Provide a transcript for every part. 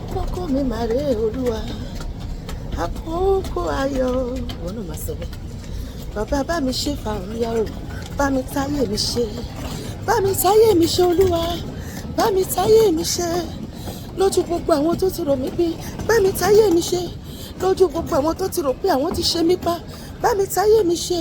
Àkókò mi mà rè, Olúwa, àkókò ayọ̀. Ìwọ náà máa sọ bẹ́ẹ̀. Bàbá, bá mi ṣe fàrúyà o, bá mi táyé mi ṣe, bá mi táyé mi ṣe. Olúwa, bá mi táyé mi ṣe lójú gbogbo àwọn tó ti rò mí pín. Bá mi táyé mi ṣe lójú gbogbo àwọn tó ti rò pé àwọn ti ṣe mí pa. Bá mi táyé mi ṣe,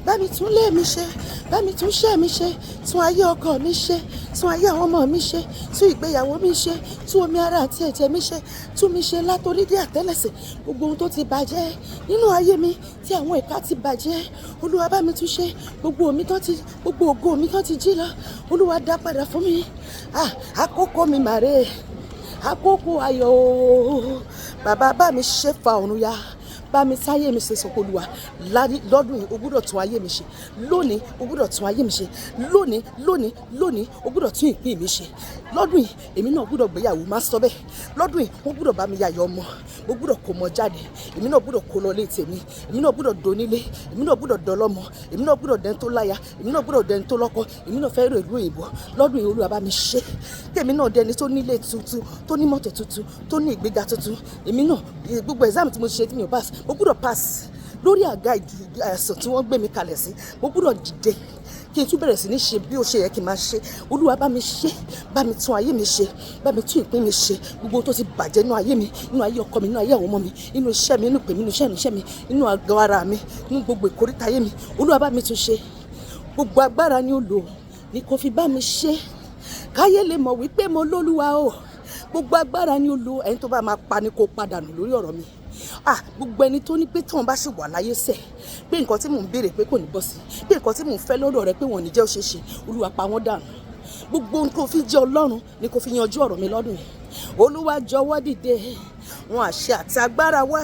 bá mi tún lé mi ṣe, bá mi tún ṣẹ́ mi ṣe, tún ayé ọkọ mi ṣe, tún ayé àwọn ọmọ mi ṣe, tún ìgbéyàwó mi ṣe, tún omi ara àti ẹ̀jẹ̀ mi ṣe, tún mi ṣe látorí dé àtẹ́lẹsẹ̀. Gbogbo ohun tó ti bàjẹ́ nínú ayé mi, tí àwọn ìka ti bàjẹ́, Olúwa, bá mi tún ṣe. Gbogbo mi tán ti, gbogbo ògo mi tán ti jí lọ, Olúwa, dá padà fún mi. Ah, àkókò mi mà rè, àkókò ayọ̀ o. Bàbá, bá mi ṣe fa ọ̀run ya, bá mi táyé mi ṣe. Sọ pé, Olúwa, lọ́dún yìí, o gbúdọ̀ tún ayé mi ṣe. Lónìí, o gbúdọ̀ tún ayé mi ṣe. Lónìí, lónìí, lónìí, o gbúdọ̀ tún ìpín mi ṣe. Lọ́dún yìí, èmi náà gbúdọ̀ gbéyàwó, má sọ bẹ́ẹ̀. Lọ́dún yìí, wọ́n gbúdọ̀ bá mi yàyọ̀ ọmọ, mo gbúdọ̀ kó mọ jáde, èmi náà gbúdọ̀ kó lọ lé tèmi, èmi náà gbúdọ̀ donílé, èmi náà gbúdọ̀ dọlọ́mọ, èmi náà gbúdọ̀ dẹni tó láya, èmi náà gbúdọ̀ dẹni tó lọ́kọ, èmi náà fẹ́ rò ìlú òyìnbó. Lọ́dún yìí, Olúwa, bá mi ṣe tèmi náà dẹni tó nílé tuntun, tó ní mọ́tò tuntun, tó ní ìgbéga tuntun. Èmi náà, gbogbo exam tí mo ṣe tí mi ò pass, mo gbúdọ̀ pass. Lórí àga àìsàn tí wọ́n gbé mi kalẹ̀ sí, mo gbúdọ̀ dìde kí n tún bẹ̀rẹ̀ sí ní ṣe bí ó ṣe yẹ kí n máa ṣe. Olúwa, bá mi ṣe, bá mi tún ayé mi ṣe, bá mi tún ìpín mi ṣe. Gbogbo tó ti bàjẹ́ nínú ayé mi, nínú ayé ọkọ mi, nínú ayé àwọn ọmọ mi, nínú iṣẹ́ mi, nínú ìpè mi, nínú iṣẹ́ ìránṣẹ́ mi, nínú àgọ́ ara mi, nínú gbogbo ìkóríta ayé mi, Olúwa, bá mi tún ṣe. Gbogbo agbára ni ó lò ní kò fi bá mi ṣe, káyé lè mọ̀ wípé mo lólúwa o. Gbogbo agbára ni ó lò. Ẹni tó bá máa pa ni kó padànù lórí ọ̀rọ̀ mi. Ah, gbogbo ẹni tó ní pé tí wọ́n bá sì wà láyé sẹ̀, pé nǹkan tí mò ń béèrè pé kò ní bọ́ sí, pé nǹkan tí mò ń fẹ́ lọ́dọ̀ rẹ pé wọ́n ò ní jẹ́ ó ṣeé ṣe, Olúwa, pa wọ́n dànù. Gbogbo ohun tó fi jẹ́ Ọlọ́run ni kò fi yanjú ọ̀rọ̀ mi lọ́dún yìí. Olúwa, jọ̀wọ́ dìde, wọn àṣẹ àti agbára wá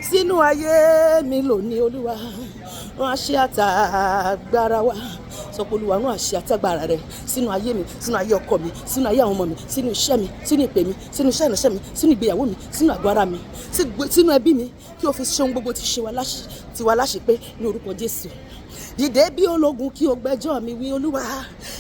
sínú ayé mi lónìí. Olúwa, wọn àṣẹ àtàgbára wá. Sọ pé, Olúwa, rán àṣẹ àtàgbára rẹ sínú ayé mi, sínú ayé ọkọ mi, sínú ayé àwọn ọmọ mi, sínú iṣẹ́ mi, sínú ìpè mi, sínú iṣẹ́ ìránṣẹ́ mi, sínú ìgbéyàwó mi, sínú àgọ́ ara mi, sínú ẹbí mi, kí o fi ṣe ohun gbogbo tí ṣe tiwa láṣẹ pé ní orúkọ Jésù. Dìde bí ológun kí o gbẹ́jọ́ mi wí. Olúwa,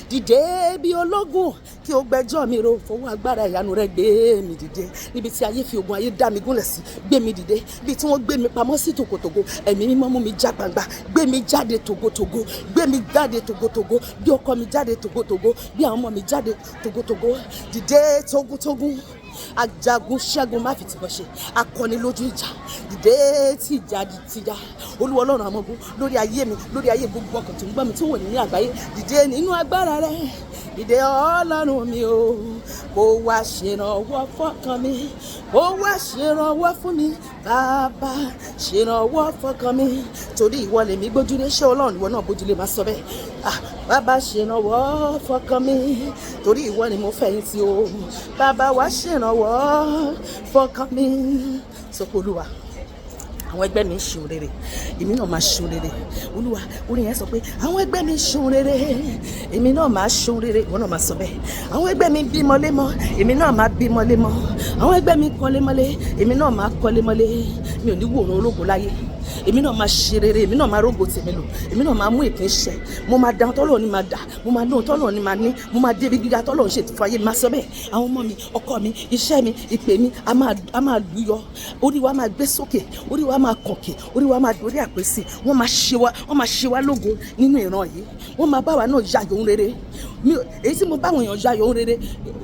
dìde bí ológun kí o gbẹ́jọ́ mi ro. Fọwọ́ agbára ìyanu rẹ gbé mi dìde níbi tí ayé fi ogun ayé dá mi gúnlẹ̀ sí. Gbé mi dìde bí tí wọ́n gbé mi pamọ́ sí tògótògó. Ẹ̀mí Mímọ́, mú mi já gbangba, gbé mi jáde tògótògó, gbé mi jáde tògótògó, gbé ọkọ mi jáde tògótògó, gbé àwọn ọmọ mi jáde tògótògó. Dìde tógúntógún, ajagun ṣẹ́gun, má fi tìbọn ṣe, akọni lójú ìjà, dìde tí ìjà tìjà. Olúwa Ọlọ́run àmọ́gun, lórí ayé mi, lórí ayé gbogbo ọkàn tó ń gbọ́ mi, tó wò ní àgbáyé, dìde nínú agbára rẹ. Dìde, Ọlọ́run mi o, kó wá ṣèrànwọ́ fọ́kàn mi, kó wá ṣèrànwọ́ fún mi. Bàbá, ṣèrànwọ́ fọ́kàn mi, torí ìwọ lèmi gbójúlé. Ṣé Ọlọ́run ìwọ náà gbójúlé? Máa sọ bẹ́ẹ̀. Ah, bàbá, ṣèrànwọ́ fọ́kàn mi, torí ìwọ ni mo fẹ̀yìntì o. Bàbá, wá ṣèrànwọ́ fọ́kàn mi. Sọ pé, Olúwa, àwọn ẹgbẹ́ mi ń ṣe rere, èmi náà máa ṣe rere. Olúwa, orin yẹn sọ pé àwọn ẹgbẹ́ mi ń ṣe rere, èmi náà máa ṣe rere. Ìwọ náà máa sọ bẹ́ẹ̀. Àwọn ẹgbẹ́ mi ń bímọ lémọ, èmi náà máa bímọ lémọ. Àwọn ẹgbẹ́ mi ń kọ́lé mọ́lé, èmi náà máa kọ́lé mọ́lé. Mi ò ní wòran ológun láyé. Èmi náà máa ṣe rere, èmi náà máa rógo tèmi lò, èmi náà máa mú ìpín ṣẹ. Mo máa dáhùn tọ́lọ̀ ní máa dà, mo máa lóhun tọ́lọ̀ ní máa ní, mo máa débi gíga tọ́lọ̀ ń ṣètò fún ayé mi. Máa sọ bẹ́ẹ̀. Àwọn ọmọ mi, ọkọ mi, iṣẹ́ mi, ìpè mi, a máa lùyọ. Orí wa máa gbé sókè, orí wa máa kànkè, orí wa máa dorí àpèsè. Wọ́n máa ṣe wá lógo nínú ìran yìí. Wọ́n máa bá wa náà yayọ̀ ohun rere. Èyí tí mo bá àwọn èèyàn yayọ̀ ohun rere,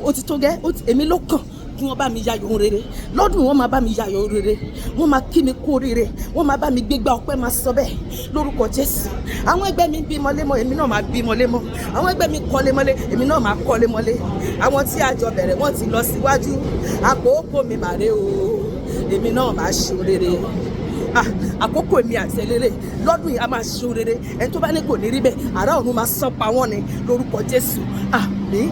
ó ti tó gẹ́. Èmi ló kàn kí wọ́n bá mi yayọ̀ ohun rere lọ́dún. Wọ́n máa bá mi yayọ̀ ohun rere, wọ́n máa kí mi kú oríire, wọ́n máa bá mi gbégbá ọpẹ́. Máa sọ bẹ́ẹ̀ lórúkọ Jésù. Àwọn ẹgbẹ́ mi bímọ lémọ, èmi náà máa bímọ lémọ. Àwọn ẹgbẹ́ mi kọ́lé mọ́lé, èmi náà máa kọ́lé mọ́lé. Àwọn tí a jọ bẹ̀rẹ̀, wọ́n ti lọ síwájú. Àkókò mi màrè o, èmi náà máa ṣe rere. Ah, àkókò èmi àti ẹlẹ́rẹ́ lọ́dún yìí, a máa ṣe rere. Ẹni tó bá ní kò ní rí bẹ́ẹ̀, àrá ọ̀run máa sán pa wọ́n ni lórúkọ Jésù. Àmín.